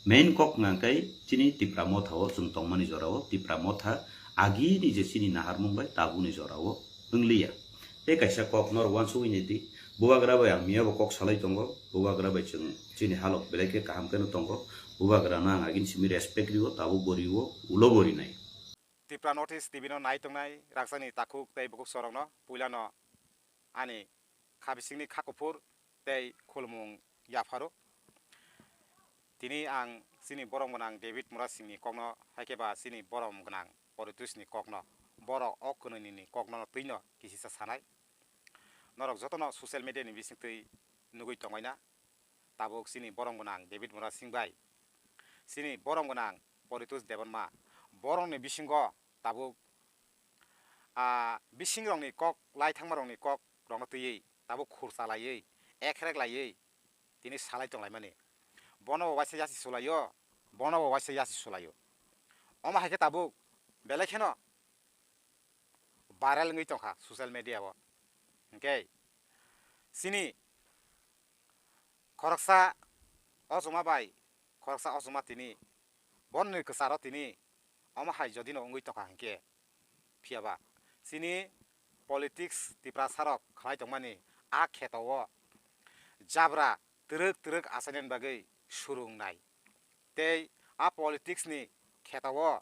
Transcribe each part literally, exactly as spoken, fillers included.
Main kok hwnkha khe chini Tipra Motha o chwng tongmani jora o Tipra Motha agini je chini naharmung bai tabukni jora o wngliya. Tei kaisa kok norok uansugwi naidi, Bubagra bai ang miyabo kok salai tongo, Bubagra bai chwng chini halok belai khe kaham kheno tongo, Bubagra no ang agini simi respect rio, tabuk bo rio, ulo bo rinai. Tipra North East T V no nai tongnai rakchani takhuk tei bukhuk sorokno puilano ani kha bisingni kha kuphur tei khulumung yapharo. Tini ang chini borom gwnang David Murasingni kokno, hai khe ba chini borom gwnang Poritusni kokno, borok o kwnwini ni kokno twino kisisa sanai. Norok jotono social media ni bisingtwi nugwi tongnai na, tabuk chini borom gwnang David Murasing bai, chini borom gwnang Poritus Debbarma, borokni bisingo tabuk, ah, bisingrokni kok, lai thangmarokni kok rokno twiwi tabuk khursa laiwi, ekrek laiwi tini salai tonglaimani. Bono bo waisa yasi sulaio, bono bo waisa yasi sulaio. Omo hai khe tabuk belai kheno viral wngwi tongkha social media o. Hwnkhe chini khoroksa ochoma bai khoroksa ochoma tini, boni kwcharo tini omo hai jodi no wngwi tongkha hwnkhe, phiya ba chini politics Tiprasa rok khlai tongmani a kheto o jabra twrwk twrwk achainani bagwi surungnai. Tei a politics ni kheto o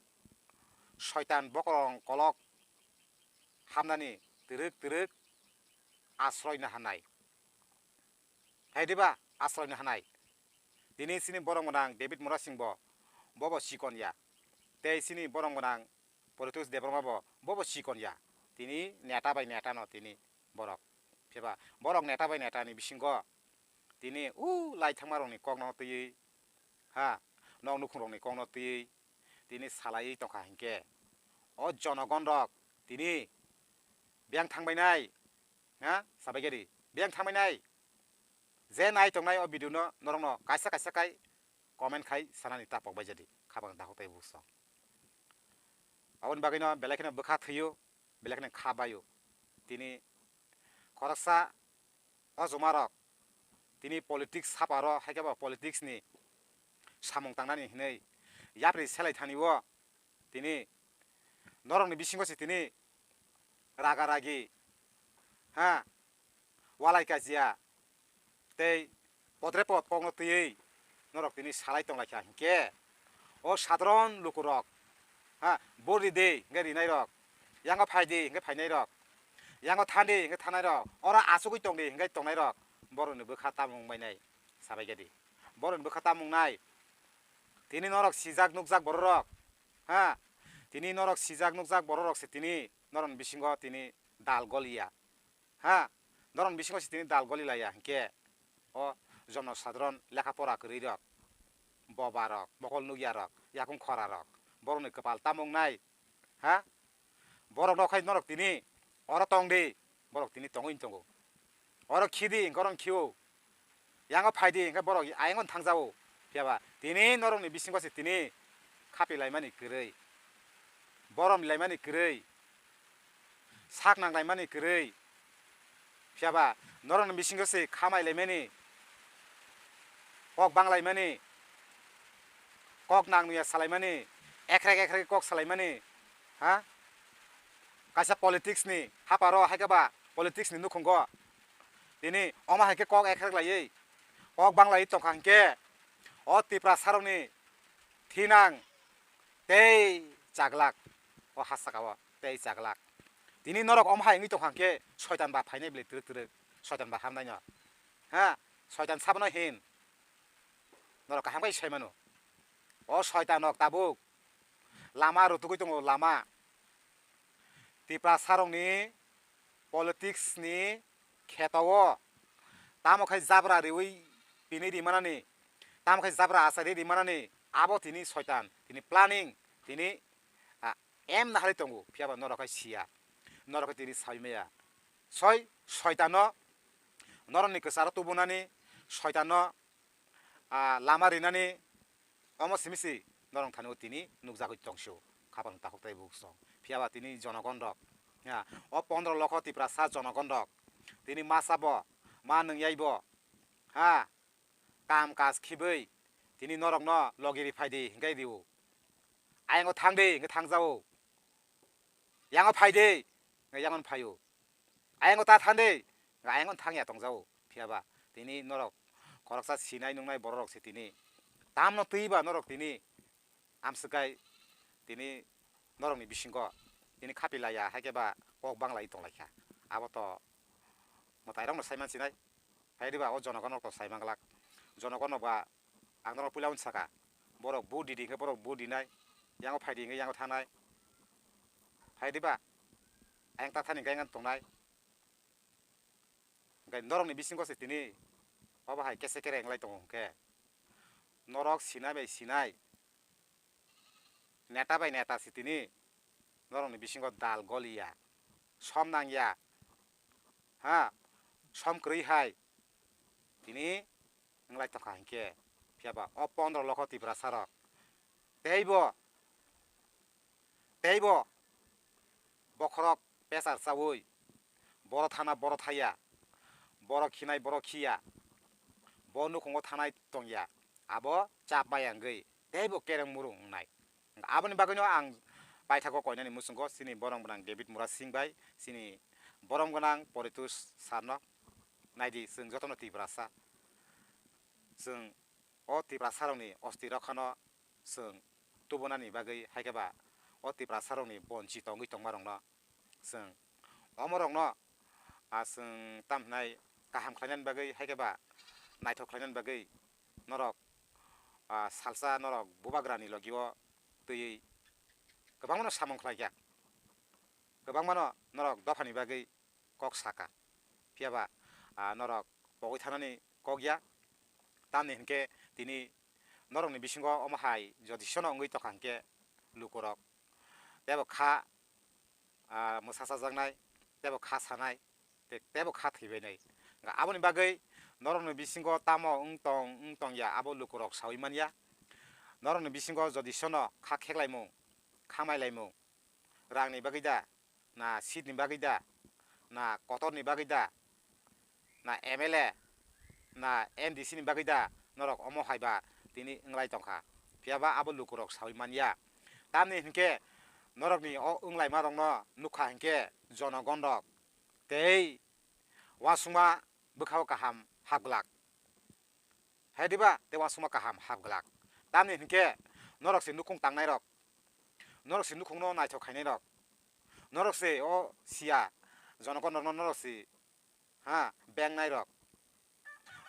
soitan bokorong kolok hamnani twrwk twrwk asroi naharnai. Hai diba asroi naharnai? Tini chini borom gwnang David Murasing bo, bobo chikon ya. Tei chini borom gwnang Poritus Debbarma bo, bobo chikon ya. Tini neta bai neta no tini borok. Phiya ba borok neta bai neta ni bisingo tini u lai thangmarokni kokno twiwi, ha, nok nukhungrokni kokno twiwi tini salaiwi tongkha hinkhe, o jonogon rok tini biyang thangbainai, ha, sabaigari biyang thangbainai. Je nai tongnai o video no norokno kaisa kaisa kai comment khai sanani tapok bai jadi, khabang dahok tei buksong. Aboni bagwino belai kheno bwkha thwio, belai kheno kha baio. Tini khoroksa o jumarok tini politics saparo, hai khe bo politics ni samung tangnani hinwi yapri selai thani o tini norokni bisingo se tini raga ragi, ha, walai kajia tei podre pod kokno twiwi norok tini salai tonglaikha hinkhe, o sadharon lukurok, ha, bor ridi hinkhe rinairok, yango phaidi hinkhe phainairok, yango thandi hinkhe thanairok, oro achugwi tongdi hinkhe tongnairok, borokni bwkha tamung bainai sabaikha di. Borokni bwkha tamung nai, tini norok sijak nukjak bororok, ha, tini norok sijak nukjak bororok se tini norokni bisingo tini dal goliya. Ha, norokni bisingo se tini dal goli laiya hinkhe, o jono sadharon lekha pora kwrwi rok, boba rok, mokol nukya rok, yakung khora rok, borokni kwpal tamung nai, ha, borok no khai norok tini oro tong di, borok tini tongwi tongo, oro khi di hinkhe oro khio, yango phai di hinkhe borok ayang thangjago. Phiya ba tini norokni bisingo se tini khapi laimani kwrwi, borom laimani kwrwi, sak nang laimani kwrwi. Phiya ba norokni bisingo se khamai laimani, kok bang laimani, kok nang nuya salaimani, ekrek ekrek kok salaimani, ha? Kaisa politics ni haparo, hai khe ba politics ni nukhungo tini omo hai khe kok ekrek laiwi, kok bang laiwi tongkha hinkhe, o Tiprasa rokni thinang tei chaglak, o ha saka o tei chaglak. Tini norok omo hai wngwi tongkha hinkhe, soitan ba phainai bwlai twrwk twrwk, soitan ba hamnaino, ha, soitan sabono hin, norok kaham khe sai mano. O soitan rok tabuk lama rutugwi tongo, lama. Tiprasa rokni politics ni kheto o tamo khai jabra riwi pini rimanani, tamo khai jabra achari rimanani, abo tini soitan, tini planning, tini, ah, em naharwi tongo, phiya ba norok khai siya, norok khai tini sawi maya. Soi soitano norokni kwcharo tubunani, soitano, ah, lama rinani, omo simi se norok thani o tini nukjagwi tongsio, khaphang takhuk tei buksong. Phiya ba tini jonogon rok, ha, o pondro lokho Tiprasa jonogon rok tini masa bo, ma nwngyai bo, ha, kam kaj khibwi, Tini norokno logi ri phai di, hingke rio. Ayango thang di, hingke thang jao. Yango phai di, hingke yango phai o. Ayango ta thang di, hingke ayango thang ya tong jao. Phiya ba, tini norok khoroksa sinai nungnai borok rok se tini. Tamno twi ba norok tini. Amswk kai tini norokni bisingo tini khapi laiya, hai khe ba kok bang lai tong lai kha. Abo to mwtai rokno sai man sinai. Hai di ba o jonogon rok to sai man glak. Jonogon rok ba ang norok puila uni saka. Borok vote di di hingke borok vote di nai. Yango phai di hingke yango thangnai. Hai di ba? Ayang ta thani hingke ayang tongnai. Hingke norokni bisingo se tini obo hai kese kere wng lai tongo hingke. Norok sinai bai sinai. Neta bai neta si tini norokni bisingo dal goliya, som nangya, ha, som kwrwi hai tini wng lai tongkha hinkhe, phiya ba o pondro lokho Tiprasa rok teibo, teibo bokhorok pesar chaui, boro thana boro thaya, boro khinai boro khiya, bo nukhungo thanai tongya, abo chap maya wngwi teibo kereng murung wngnai. Aboni bagwino ang paithago koinani muchungo chini borom gwnang David Murasing bai chini borom gwnang Poritus sarno naidi, chwng jotono Tiprasa. Chwng o Tiprasa rokni osti rokhano chwng tubunani bagwi, hai khe ba o Tiprasa rokni bonchi tongwi tongma rokno chwng omorokno, ah, chwng tam hinai kaham khlainani bagwi, hai khe ba naithok khlainani bagwi norok, ah, salsa norok bubagrani logio twiwi kwbangmano samung khlaikha, kwbangmano norok dophani bagwi kok saka, phiya ba, ah, norok pogwi thanani kok ya, tamni hinkhe tini norokni bisingo omo hai jodi sono wngwi tongkha hinkhe lukurok tebo kha, ah, mwsa chajaknai, tebo kha sanai, te-, tebo kha thwibainai. Aboni bagwi norokni bisingo tamo wng tong, wng tong ya, abo lukurok saui man ya. Norokni bisingo jodi sono kha kheklaimung, kha mailaimung, rangni bagwi da, na seat ni bagwi da, na kotor ni bagwi da, na M L A, na M D C ni bagwi da, norok omo hai ba tini wng lai tongkha. Phiya ba abo lukurok saui man ya. Tamni hinkhe norokni o wng laima rokno nukha hinkhe jonogon rok tei uansukma bwkhao kaham hap glak. Hai diba? Tei uansukma kaham hap glak. Tamni hinkhe norok se nukhung tangnai rok, norok se nukhungno naithok khainai rok, norok se o siya jonogon rokno norok se, ha, bengnai rok,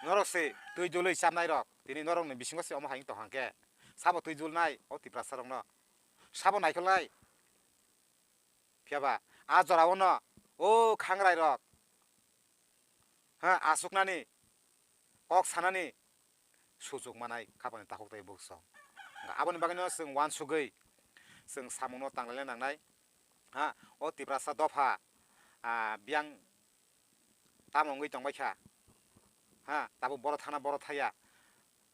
norok se twi dulwi chamnai rok, tini norokni bisingo se omo hai wng tongkha hinkhe sabo twi dulnai o Tiprasa rokno, sabo naikholnai. Phiya ba a jora o no o khangrai rok, ha, asuknani, kok sanani sujuk manai khapani takhuk tei buksong. Aboni bagwino chwng uansugwi chwng samungno tanglaina nangnai. Ha, o Tiprasa dopha, ah, biyang tamo wngwi tongbaikha. Ha, tabuk boro thana boro thaya.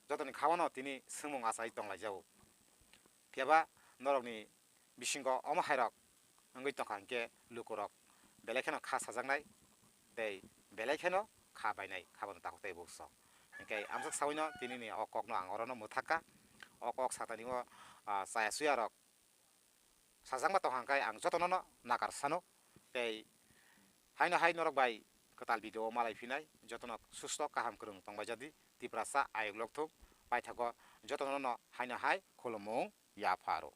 Jotoni khawano tini swngmung achai tonglaijao. Phiya ba norokni bisingo omo hairok wngwi tongkha hinkhe lukurok belai kheno kha sajaknai tei belai kheno kha bainai, kha bono takhuk tei buksong. Hinkhe amswk sawino tinini o kokno ang orono mwthakha. O kok satani o, ah, chaya suyarok sajakma tongkha hinkhe ang jotono no nakar sano. Tei haino hai norok bai kwtal video o malai phinai, jotono susto kaham kwrwng tongbai jadi, Tiprasa ayuk lokthung paithago jotono no haino hai khulumung yapharo.